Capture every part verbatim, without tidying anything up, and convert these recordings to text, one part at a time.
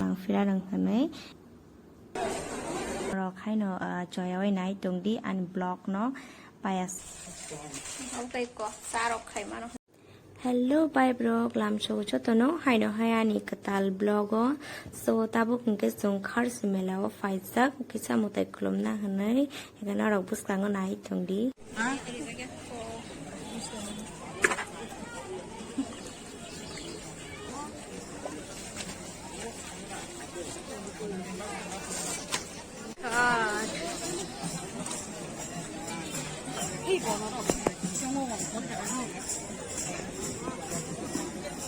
Ang fira rang tanai. Rok haino, ah, choyawi nai tongdi ani vlog no payas. Okai ko, sa rok khai mano. Hello, bye bro, lamso jotono haino hai ani kwtal vlog o. So, tabuk hwnkhe chwng Kharsi mela o phaijak, kisa mwtai khulumna hwnwi, ega norok bwskango nai tongdi.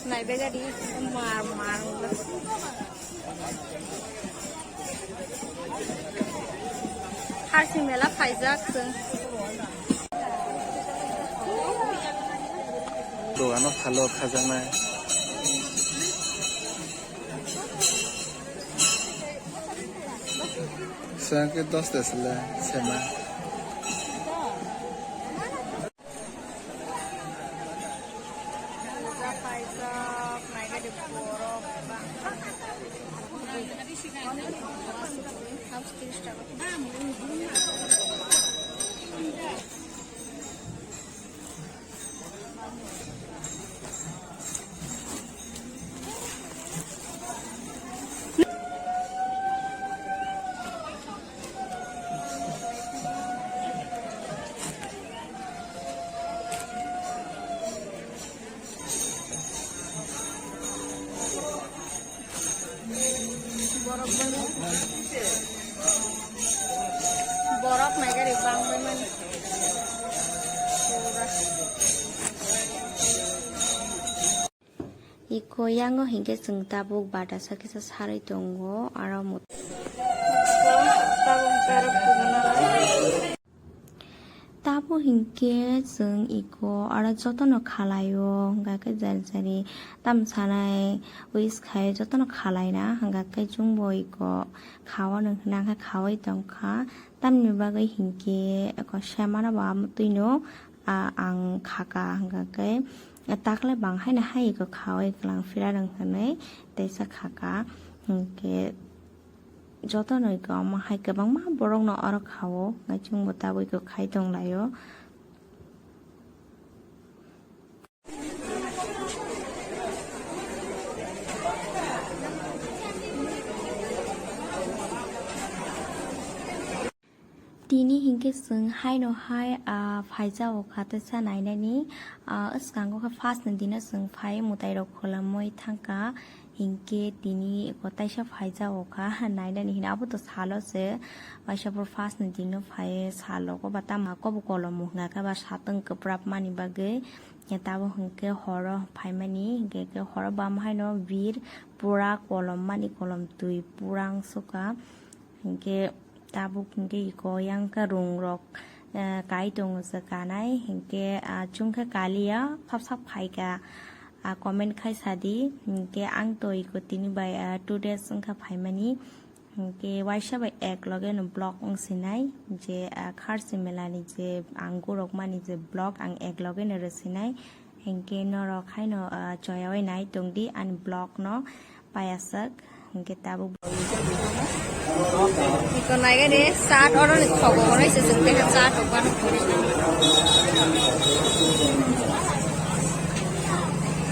Nai bega di mar mar. Kharsi mela phaijak chwng. Dogano salo khajaknai. Sengke dos de sele sema. Borok naigari bangbai mani. Iko yango hinkhe chwng tabuk batasa kisa sarwi tongo, aro mut-, tabuk hinkhe chwng iko aro jotono khalaio, hwnkha khe jari jari tam sanai wish khai jotono khalaina, hwnkha khe chwngbo iko khaono hwnkhe nangkhe khaui tongkha, tamni bagwi hinkhe eko semano bo amtwino, ah, ang khaka, hwnkha khe takle bang haino hai eko khaui kwlang phira rwng hwnwi teisa khaka, hwnkhe jotono eko omo hai kwbangma borokno oro khao, hwnkhe chwngbo tabuk eko khai tonglaio. Tini hinkhe chwng haino hai, ah, phaijao kha teisa nainani, ah, swkango khe first ni dino chwng phai mwtai rok kholamwi thangkha, hinkhe tini eko taisa phaijao kha nainani hino abo to salo se, waisa phuru first ni dino phai salo ko ba tamo kobo kolom hwnkha khe ba satwng kwprap mani bagwi, tabuk hinkhe horo phaimani hinkhe khe horo bam haino bir pura kolom mani kolom twi pura wngsukha. Hinkhe tabuk hinkhe iko yang khe rung rok, eh, kai tongo se kanai. Hinkhe, ah, chwng khe kaliya, sap sap phaikha, ah, comment khai sadi. Hinkhe ang to iko tini bai, ah, two days wngkha phaimani. Hinkhe waisa bai ek loge no vlog wngsinai je, ah, Kharsi mela ni je ang gurok mani je vlog ang ek loge no rwsinai. Hinkhe norok haino, ah, choyawi nai tongdi ani vlog no payaswk. Hinkhe tabuk iko naigani chat oro ni thogo hwnwi se chwng teha chat rok bano.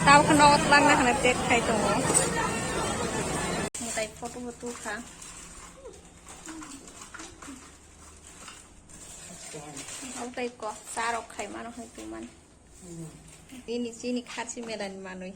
Tabuk khe nogo twlangna hwnwi pack khai tongo. Mwtai photo bo tukha. Omo tei ko cha rok khai mano hai tongmani. Nini chini Kharsi mela ni manwi.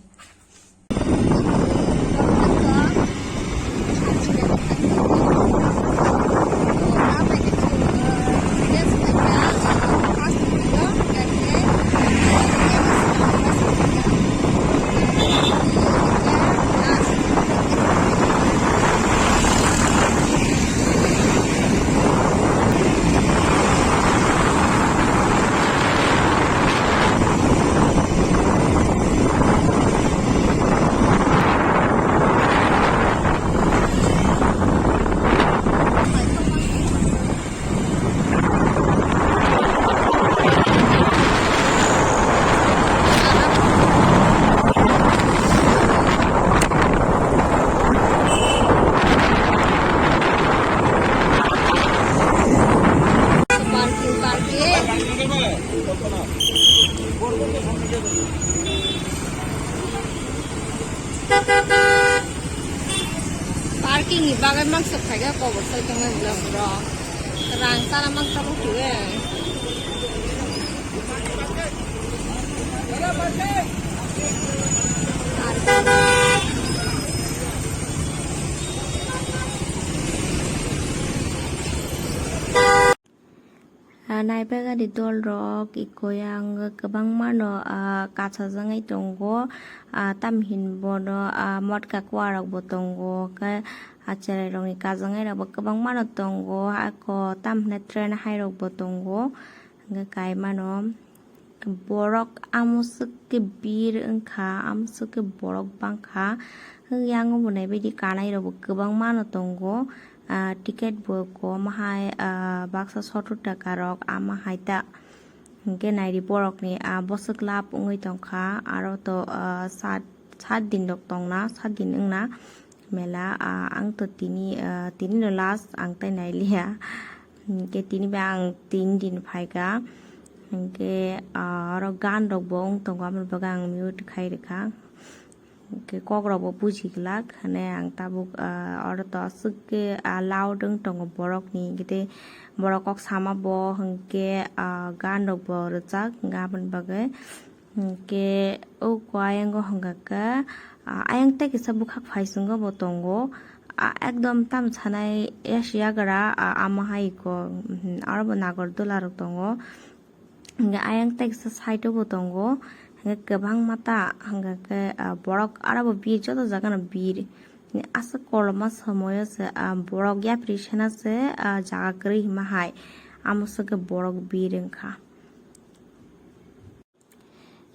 Mang sok phaiga kobor soi tongo vlog rok. Rang chana mang tabuk twi. Ah, naibagari dol rok ikko yang kwbangma no, ah, kachajagwi tongo. Ah, tamhin bono, ah, motka kua rok bo tongo, khe, ah, cherai rok ni kajagnai rok bo kwbangma no tongo. Ako tamhinai train hai rok bo tongo, hwnkhe kaimano. Borok amoswk khe bir wngkha, amoswk khe borok bangkha. Yang bo naibaidi kanai rok bo kwbangma no tongo. Ah, ticket bo kom hai, ah, baksa sottor taka rok ama hai ta. Hwnkhe naidi borok ni, ah, bwswk lab wngwi tongkha, aro to, ah, sat, sat din rok tongna, sat din wngna mela, ah, ang to tini, ah, tini no last ang tai nailiya. Hwnkhe tini bai ang tin din phaikha. Hwnkhe, ah, oro gan rok bo wng tongo, aboni bagwi ang mute khai rwkha. Hwnkhe kok rok bo buji glak, hwnwi ang tabuk, ah, oro to aswk khe, ah, loud wng tongo borok ni, hwnkhe tei borok kok sama bo hwnkhe, ah, gan rok bo rwjak, hwnkhe aboni bagwi. Hwnkhe o kok ayang o hwnkha khe, ah, ayang tei kisa bwkhak phaichungo bo tongo. Ah, ekdom tam sanai yasi yagra, ah, ama hai ko, mhm, aro bo nagor dula rok tongo. Hwnkhe ayang tei kisa side o bo tongo. Hwnkhe kwbangma ta hwnkha khe, ah, borok aro bo bir joto jaga no bir. Aswk koloma somoyo se, ah, borok yapri sena se, ah, jaga kwrwi hima hai. Amo se khe borok bir wngkha.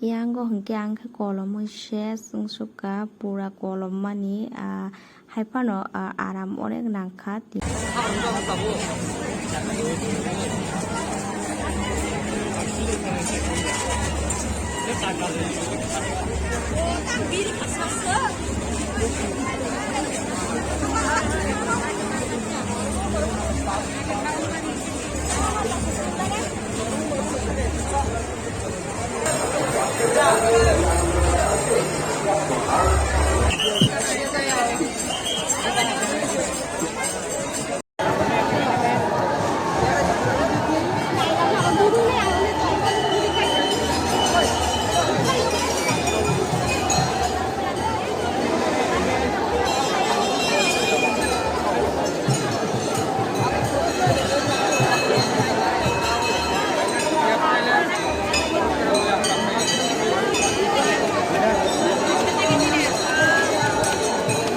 Yango hwnkhe ang khe kolomwi ses wngsukha, pura kolom mani, ah, hai phano, ah, aram onek nangkha.